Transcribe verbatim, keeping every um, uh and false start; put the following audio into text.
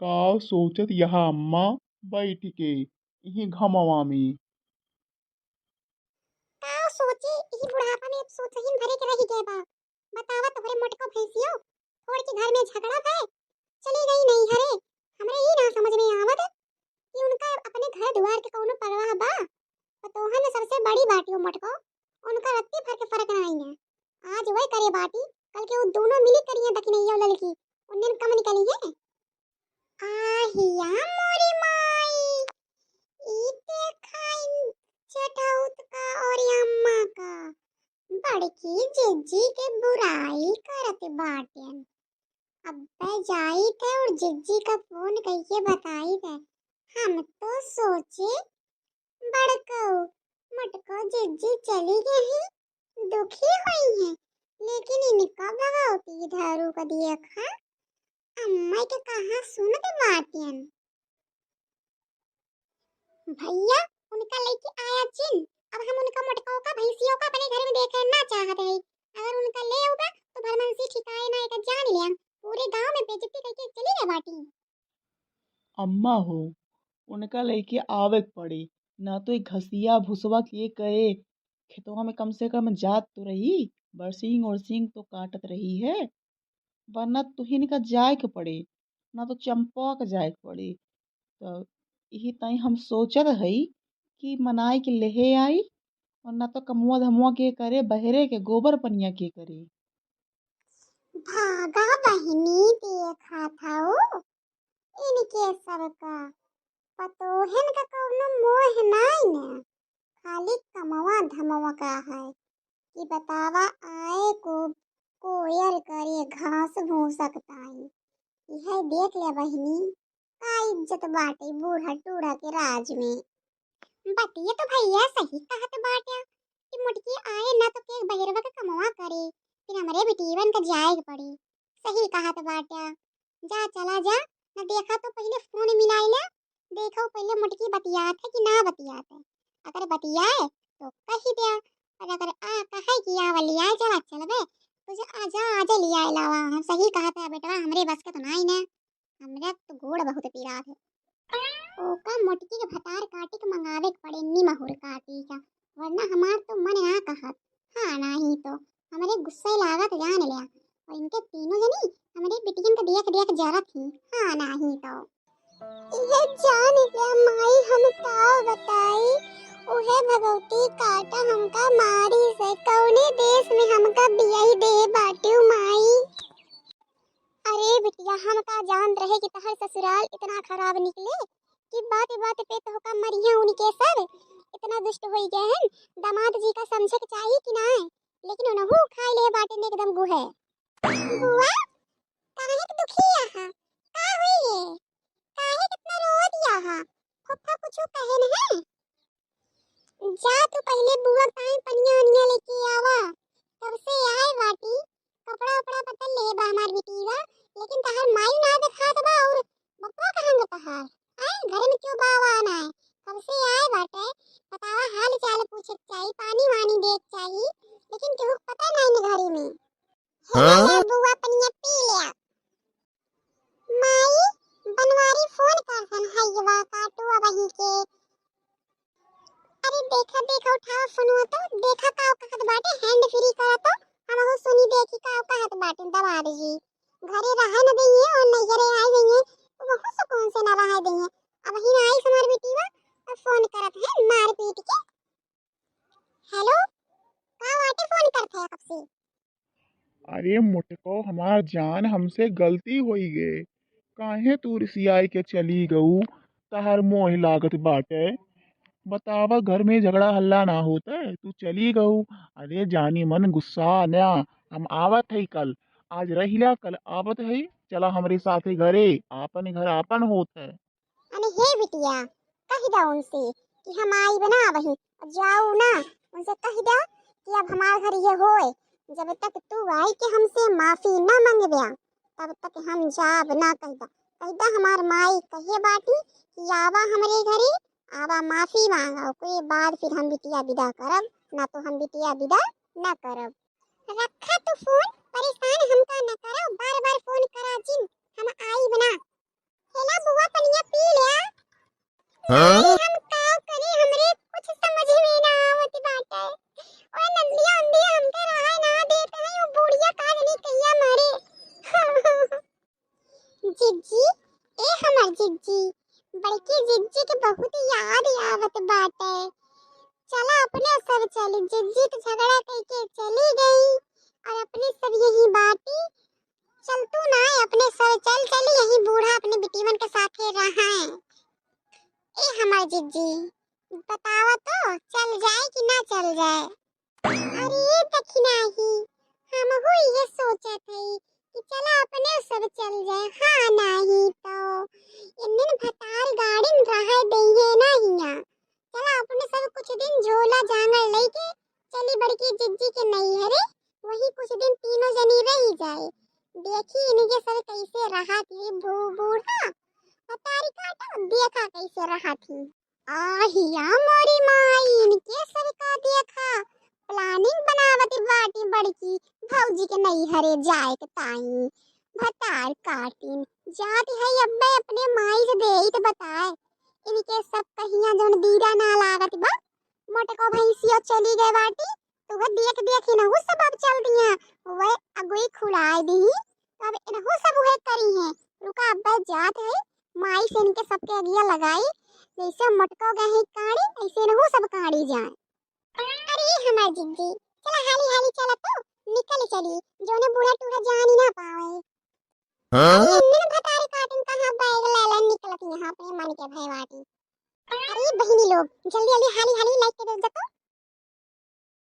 का सोचत यहा अम्मा बैठ के इही घमवा में? का सोची, इही बुढ़ापा में अब सोचहिन भरे के रहि गए बा। बतावा, तोहरे मोटको भैंसियो छोड़ के घर में झगड़ा भय चली गई नैहरे। हमरे ई ना समझ में आवत कि उनका अपने घर दुआर के कौनो परवाह बा। पतोहन में सबसे बड़ी बाटी वो मोटको, उनका रत्ती भर के फर्क नाई है। आज वही करे बाटी, कल के वो दोनों मिली करिए दखिनैया ललकी, उन्ने कम निकली है। आहिया मोरी माई, ई देखा इन चटौत का और अम्मा का, बड़की जिज्जी के बुराई करत बाटेन। अब्बे जाई थे और जिज्जी का फोन कइके बताई थे। हम तो सोचे बड़को मोटको जिज्जी चली गई हैं, दुखी हुई हैं, लेकिन इनका भगवती धरू का देखा, अम्मा के कहाँ सुनत बाटियन। भैया, उनका लेके आया जिन, अब हम उनका मोटको का भैंसियों का अपने घर में देखे ना चाहत है। अगर उनका ले उबा तो भरमंसी ठिकाए ना एक जान लिया, पूरे गांव में बेइज्जती करके चली गए बाटी। अम्मा हो, उनका लेके आवे के पड़ी, ना तो एक घसिया भुसवा के करे, खेतवा में कम से कम जात तो रही, बरसिंग ओरसिंग तो काटत रही है, वरना तुहिन का जाए के पड़े, ना तो चंपा के जाए के पड़े। तो यही ताई हम सोचत हई कि मनाई के लेहे आई, और ना तो कमुआ धमुआ के करे, बहरे के गोबर पनिया के करे। भागा बहिनी, देखा था इनके सबका पतोहन का कौनो मोह नाई न, खाली कमवा धमवा का है कि बतावा आए को कोयर करे घास भूसक ताई। यह देख ले बहिनी, का इज्जत बाटे बूढ़ा टूढ़ा के राज में। बतिया तो भैया सही कहत बाटे कि मोटकी आए ना तो के बहिरवा के कमवा करे, फिर हमरे बिटीवन का जाए के पड़ी। सही कहत बाटे, जा चला जा, न देखा तो पहिले फोन मिलाई ले, देखो पहिले मोटकी बतियात है कि ना बतियात है। अगर बतियाए तो कही दे, और अगर आ कहे कि आवा लियाए चला चलबे, तो जा आजा आजा लियाए लावा। हम सही कहत है बेटवा, हमरे बस के तो नाई ना, हमरा तो गोड़ बहुत पिरात है। ओका मोटकी के भतार काटी के मंगावे के पड़े निमहुर काटी का, वरना हमार तो मन ना कहत। हाँ, नाही तो हमरे गुस्से लागत जान लिया। और इनके तीनों जनी हमरे बिटियन के देख देख जरत ही। हाँ, नाही तो। ये जान लिया माई, हम का बताई, उहे भगवती काटा हमका मारी से, कौने देश में हमका बियाही दे बाटू माई। अरे बिटिया, हम का जानत रहे कि तहर ससुराल इतना खराब निकले कि बात बात पे तोहका मरिहे उनके सब। इतना दुष्ट होई गए हैं, दामाद जी का समझे के चाही कि नाय? लेकिन उनहू खाए ले बाटे ने एकदम गुहे। बुआ, काहे के दुखी आहा? का होई रे? काहे कितना रोवत आहा? फुफ्फा कुछ कहे न है? जा तू पहिले बुआ ताई पनिया ओनिया लेके आवा। कब से आए बाटी, कपड़ा उपड़ा बदल ले बा हमार बिटीवा, लेकिन तहार माई ना देखात बा और बप्पा कहाँ गए तहार? आए घर में क्यों बावा ना है? कब से आए बाटे, बतावा हाल चाल पूछे के चाही, पानी वानी दे के चाही, लेकिन केहू के पता नहीं न घरे में। हाँ? ले बुआ पनिया पी ले। माई, बनवारी फोन कर सन हईवा काटू अबही के। अरे देखा, देखा, उठावा फोनवा तो, देखा का कहत बाटे, hand free करा तो, हमहू सुनी देखी का कहत बाटे दमाद जी। घरे रहे न दइए और नैहरे आ जाइए, वहू सुकून से न रहे दइए। अबही ना आई हमार बिटीवा, अब फोन करत है मार पीट के। हेलो, का बाटे फोन करत है कब से? अरे मोटको हमार जान, हमसे गलती होई गे, काहे तू रिसियाई के चली गऊ? तहार मोह लागत बाटे, बतावा घर में झगड़ा हल्ला ना होता, तू चली गऊ। अरे जानी मन गुस्सा ना, हम आवत है कल, आज रहिला कल आवत है, चला हमरे साथे घरे, आपन घर आपन होत है। अने हे बिटिया, कहि दा उनसे कि हम आइब ना अबही, जाउ ना, उनसे कहि दा कि अब हमार घर ये होए, जब तक तू आई के हमसे माफी ना मंगब्या, तब तक हम जाब ना। कहि दा, कहि दा हमार माई कहे बाटी कि आवा हमरे घरे, आवा माफी मांगा, ओकरे बाद फिर हम बिटिया विदा करब, ना तो हम बिटिया विदा ना करब। रखा तू फोन, परेशान हमका ना करा, बार बार फोन करा जिन, हम आइब ना। हेला अरे हम का करी, हमरे कुछ समझ में ना आवत बाटे। ओए नंदिया उंदिया हमके रहे ना देत है, वो बुढ़िया का जनी कहिया मारे। जिज्जी, ए हमर जिज्जी, बड़की जिज्जी के बहुत याद आवत बाटे। चला अपने सब चली, जिज्जी तो झगड़ा कइके चली गई और अपने सब यही बाटी। चल तू ना, अपने सब चल चली, यही बूढ़ा अपने बिटिवन के साथे रहे। ए हमार जिज्जी, बतावा तो, चल जाए कि ना चल जाए? अरे दखिनाही, हमहू इहे सोचत हई कि चला अपने सब चल जाए। हाँ, नाही तो इन्निन भतार गाड़िन रहे देइहे ना हिया। चला अपने सब कुछ दिन झोला जांगर लेके चली बड़की जिज्जी के नैहरे, वही कुछ दिन तीनों जनी रही जाए। देखी इनके सब कैसे रहत ही बू-, बूढ़ा भतारी काटा, देखा कैसे रहत ही। आहिया मोरी माई, इनके सब का देखा, planning बनावत बाटी बड़की भौजी के नैहरे जाए के ताई। भतार काटिन जात है अब्बे अपने माई से देई त बताए। इनके सब कहिया जौन दीरा ना लागत बा, मोटको भैंसियो चली गए बाटी, तो वह देख देख इनहू सब अब चल दिया, वह अगुई खुलाए दी, तो अब इनहू सब वह करी है। रुका अब्बे जात है, माई से इनके सबके अगिया लगाई, जैसे मोटको गए हैं काड़ी, ऐसे इनहू सब काड़ी जाए। अरे हमार जिज्जी, चला हाली हाली चला तो निकल चली, जोने बूढ़ा टूढ़ा जान ही ना पावे। हाँ? अरे इन्ने भतारी काटिन कहाँ बैग ले ले निकलत यहाँ अपने मन के भय बाटी। अरे बहिनी लोग, जल्दी जल्दी हाली हाली लाइट के दे दे तो,